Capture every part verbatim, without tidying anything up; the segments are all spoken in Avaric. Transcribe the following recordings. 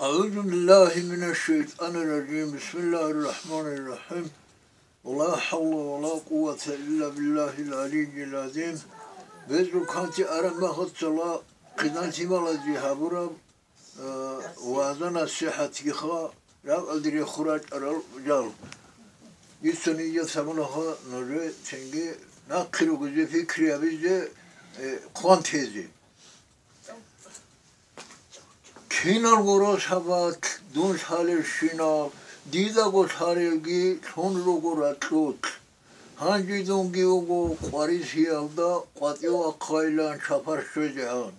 أعوذ بالله من الشيطان الرجيم. بسم الله الرحمن الرحيم. ولا حول ولا قوة إلا بالله العلي العظيم. Бер зурканти араб мехалъ цала хъизан-лъималазе гьабураб, э, вагӀза-насихӀатги ха, ракӀалде рехун рачӀарал жал. Дица ният гьабуна ха нужее цинги нахъе ругезе, пикри гьабизе, э, хъван тезе. Киналго росабалъ дун лъалелщинал, дидаго лъалелги лъун руго ракьулъ. Гьанже дунги вуго къварилъиялда къватӀив вахъайилан чапар щвезегӀан.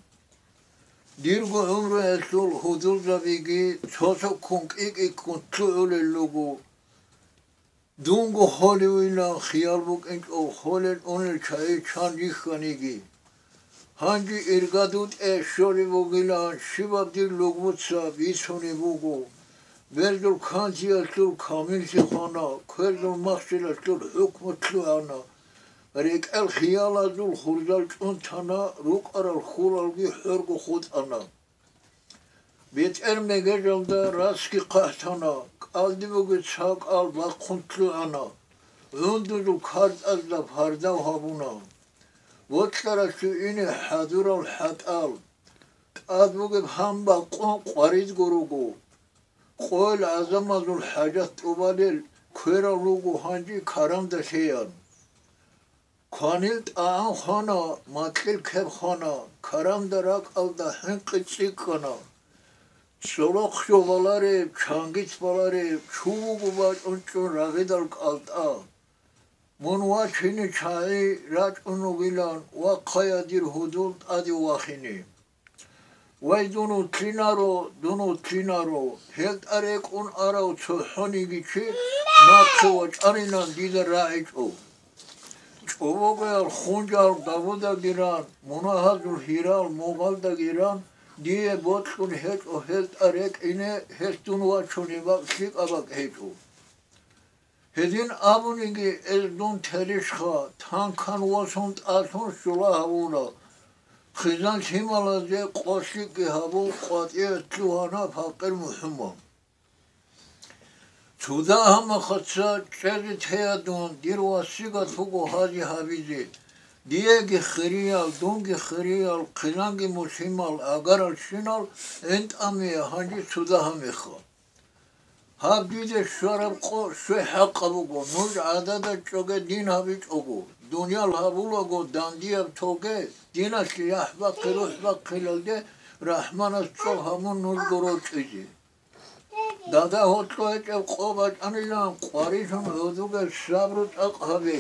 Дирго гӀумруялъул гьудулзабиги цо-цоккун кӀи-кӀиккун лъугӀулел руго. Дунго холевилан хиял букӀинчӀо холел-унел чагӀи чан рихьаниги. Гьанже иргадутӀе щолеб бугилан щибаб дир лугбуца бицунеб буго. Бер зуркантиялъул камиллъи хвана, кверзул махщелалъул хӀукму лъугӀана, рекӀел хиялазул хурзал чӀунтана, рукӀарал хьулалги хӀорго хутӀана. БетӀер мегежалда расги хъахӀлъана, кӀалдибуги цакӀал бахъун лъугӀана, гӀундузул картӀазда пардав гьабуна. Бокьаралъув ине хӀадурал хӀатӀал, тӀад бугеб гьан бакъун къваридго руго. Къойил гӀазамазул хӀажат тӀубалел кверал руго гьанже каранда лъеян. Кванил тӀагӀан хвана, макьил кеб хвана, каранда ракӀалда хӀинкъи цӀикӀкӀана. Цолохъ жо балареб, чангит балареб, чу вуго бачӀун чӀун рагъидал кӀалтӀа. Мун вачине чагӀи рачӀун ругилан, вахъая дир гьудул тӀаде вахине. Вай, дун вутлъинаро, дун вутлъинаро, гьелда рекӀун арав цохӀониги чи нахъе вачӀанилан дида рагӀичӀо. ЧӀобогоял хунжал Давудалги ран, мунагьазул гьирал Мугъалдаги ран, дие бокьун гьечӀо гьелда рекӀине, гьелъ дун вачунеб бакӀ лъикӀаб бакӀ гьечӀо. Гьедин абуниги, эс дун терищха, танкан восун тӀалъун щула гьавуна. Хъизан-лъималазе къолъикӀги гьабун, къватӀиве лъугьана пакъир МухӀуммад. Цуда гьамахаца чӀезе теядун, дир васигат буго гьазе гьабизе. Диеги хириял, дунги хириял, хъизанги мусимал агаралщинал гӀинтӀамие гьанже цуда гьамеха. Гьаб диде щвараб къо щвей хӀакъаб буго, нуж гӀадада чӀоге дин гьабичӀого, дуниял гьабулаго дандияб тоге, диналъе яхӀ бахъи рухӀ бахъилалде рахӀманас цӀоб гьабун нужго рорчӀизе. Дада гьоркьо гьечӀеб къо бачӀанилан къварилъун гӀодуге сабру цӀакъ гьабе.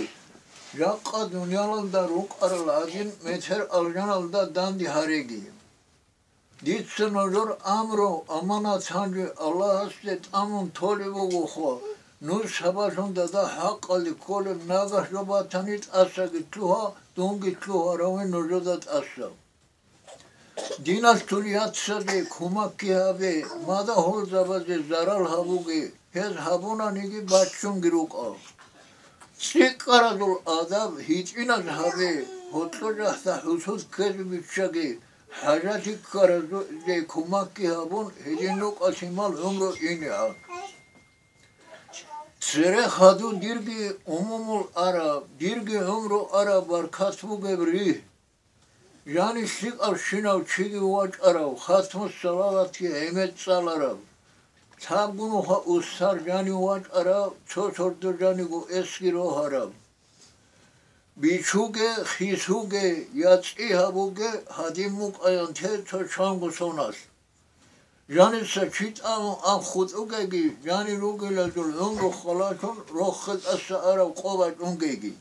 Жакъа дуниялалда рукӀарал гӀадин метер алжаналда данде гьареги. Дица нужер амру, аманат гьанже Аллагьасде тӀамун толеб бугоха, нуж сабаблъун дада хӀакъалде кколеб нагагь жо батани тӀасаги лъугьа, дунги лъугьа раве нужеда тӀаса. Диналъул яцаде кумакги гьабе, мадагьулзабазе зарал гьабуге, гьез гьабунаниги баччунги рукӀа. ЦӀикӀкӀаразул адаб гьитӀиназ гьабе, гьоркьо жагьда хӀусуд ккезе биччаги, хӀажалъи ккаразде кумакги гьабун, гьедин рукӀа лъимал гӀумру инегӀан. Цере хадув дирги умумул араб, дирги гӀумру араб баркат бугеб ригь. Жанив лъикӀавщинав чиги вачӀарав, хатму-салаватги гӀемер цӀаларав, лъабго нуха устар жанив вачӀарав, цо сордо жанивго эсги рогьарав. Бичуге, хисуге, я цӀи гьабуге, гьадин мукӀаян те цо чанго соналъ. Жаница чи тӀамун ан хутӀугеги, жанив ругелалъул гӀумру халалъун рохел тӀаса арав къо бачӀунгеги.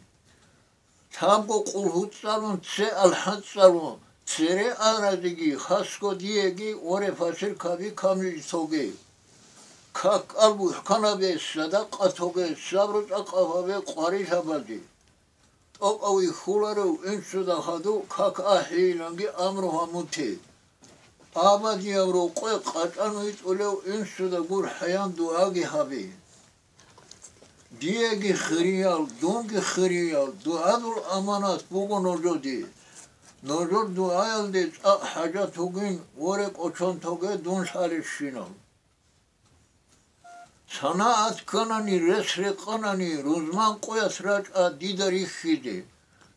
Лъабго къулгьу цӀалун, ццеалхӀан цӀалун, цере аразеги, хасго диеги, воре, фасир каби камлизе тоге. Как-кӀал бухӀканабе, садакъа тоге, сабру цӀакъаб гьабе къварилъабазе. ТӀокӀав вихьуларев инсуда хадув как ахӀейиланги амру гьамуте. Абадияб рокъой къачӀан витӀулев инсуда гурхӀаян дугӀаги гьабе. Диеги хириял, дунги хириял, дугӀадул аманат буго нужоде. Нужер дугӀаялде цӀакъ хӀажат вугин, воре, кӀочон тоге дун лъалелщинал. Санагьат кканани, рес рекъанани, рузман къоялъ рачӀа дида рихьизе.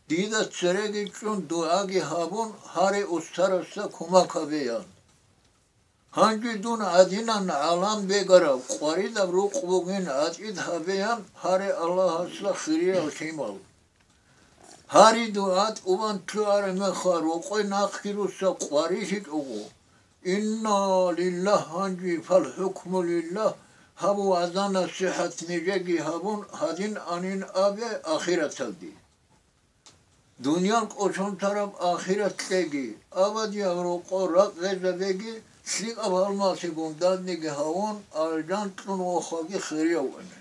Дида цереги чӀун, дугӀаги гьабун, гьаре устарасда кумек гьабеян. Гьанже дун гӀадинан гӀалам бегарав къваридаб рукъ бугин гӀатӀид гьабеян, гьаре Аллагьасда хириял лъимал. Гьари дугӀа тӀубан лъугӀараб мехалъ рокъой нахъги руса къварилъичӀого, «Инна лиллагь гьанжи, фал хӀукму лиллагь», гьаб вагӀза-насихӀат нижеги гьабун, гьадин анин абе ахираталде. Дуниял кӀочон тараб ахират кьеги, абадияб рокъо ракъ гъезабеги, лъикӀаб гьалмагълъи гундазниги гьавун, алжан кьун вохаги хириявани.